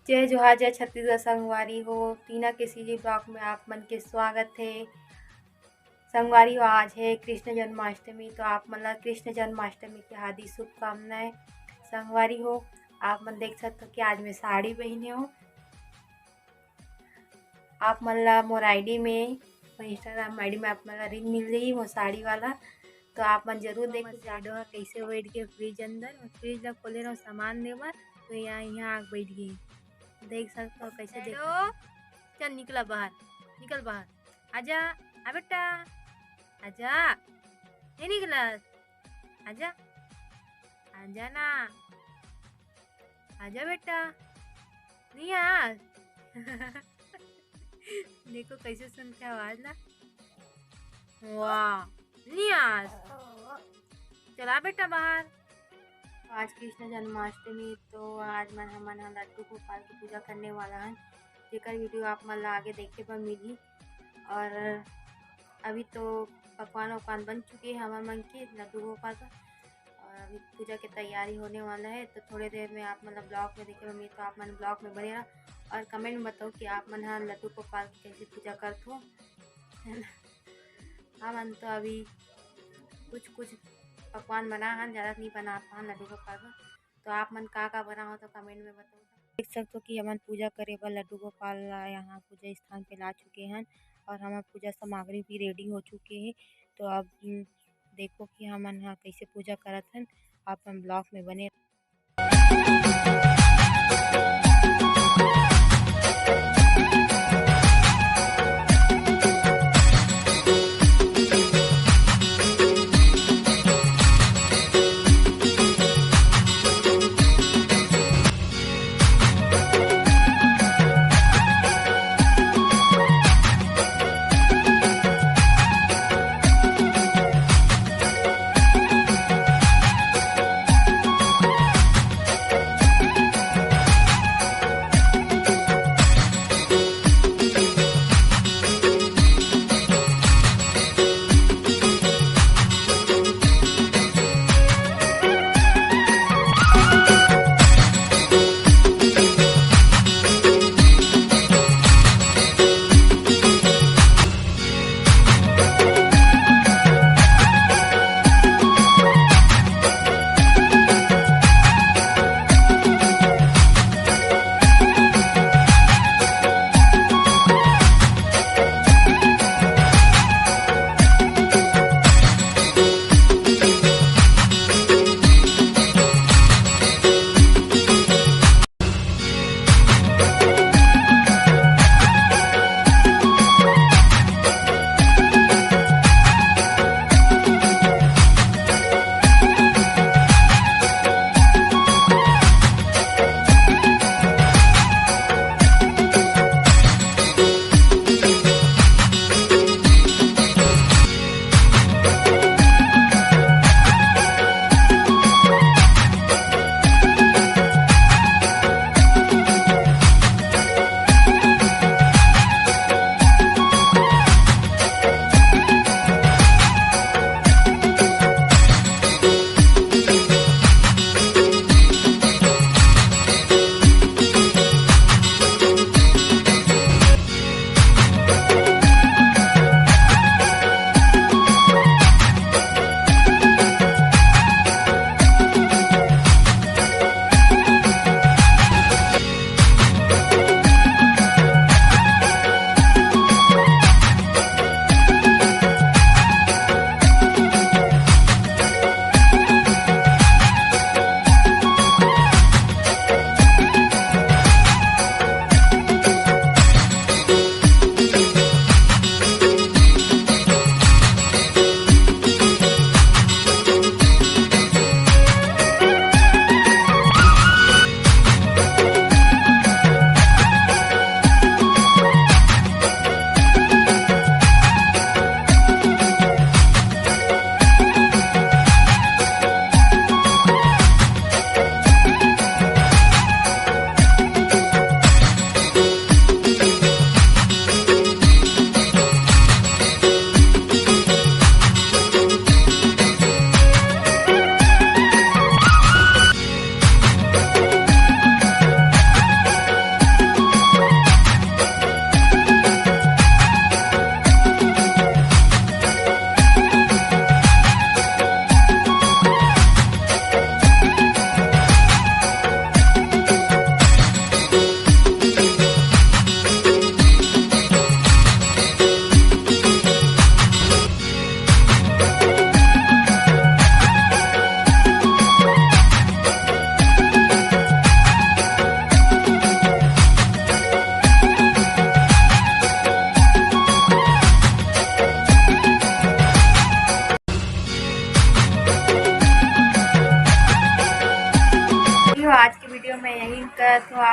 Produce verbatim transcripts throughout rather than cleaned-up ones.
जय जोहार, जय छत्तीसगढ़ संगवारी हो। टीना के CG vlog में आप मन के स्वागत हे। संगवारी हो, आज हे कृष्ण जन्माष्टमी, तो आप मन ला कृष्ण जन्माष्टमी के हार्दिक शुभकामनाएं। संगवारी हो, आप मन देख सकत हो कि आज मैं साड़ी पहिने हो। आप मन ला मोर ID में, मोर Instagram ID में आप मन ला reel मिल जाही मोर साड़ी वाला, तो आप मन जरूर देखो। Shadow ह कैसे बैठ के fridge अंदर, मैं fridge ला खोले रहूं सामान दे बर, तो यहाँ, यहाँ आके बैठ गई। देख सकत हो कैसे देखो। Shadow, चल निकला बाहर, निकल बाहर, आजा, आ बेटा, आजा, नहीं निकला, आजा, आजा ना, आजा बेटा, नहीं आज। देखो कैसे सुनते आवाज ला। वाह, नहीं आज। चला बेटा बाहर। आज कृष्ण जन्माष्टमी, तो आज मन हमन ह लड्डू गोपाल की पूजा करने वाला हन, जेकर video आप मन ला आगे देखे बर मिलही। और अभी तो पकवान वकवान बन चुके हैं हमर मन के लड्डू गोपाल का, और अभी पूजा के तैयारी होने वाला है। तो थोड़े देर में आप मन ला vlog में देखे बर मिलही, तो आप मन vlog में बने रहा और comment में बताओ कि आप मन ह लड्डू गोपाल की कैसे पूजा करत हो, है ना। हमन तो अभी कुछ कुछ पकवान बना हन, ज़्यादा नहीं बना पान लड्डू गोपाल का। तो आप मन का का बना हो तो comment में बताओ। देख सकत हो कि हमन पूजा करे बर लड्डू गोपाल ला यहाँ पूजा स्थान पे ला चुके हन और हमर पूजा सामग्री भी ready हो चुके हे। तो अब, उम, देखो कि हमन ह कैसे पूजा करत हन, आप मन vlog में बने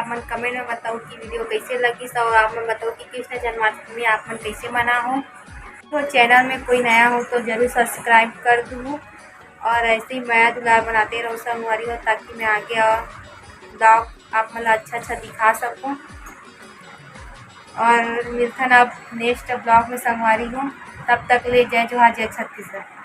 आप मन comment में बताओ कि video कैसे लगिस और आप मन बताओ कि कृष्ण जन्माष्टमी आप मन कैसे मना हो। तो channel में कोई नया हो तो जरूर subscribe कर दू और ऐसे ही मया दुलार बनाते रहो संगवारी हो, ताकि मैं आगे और vlog आप मन ला अच्छा अच्छा दिखा सकूं। और मिलथन अब next vlog में संगवारी हो, तब तक ले जय जोहार, जय छत्तीसगढ़।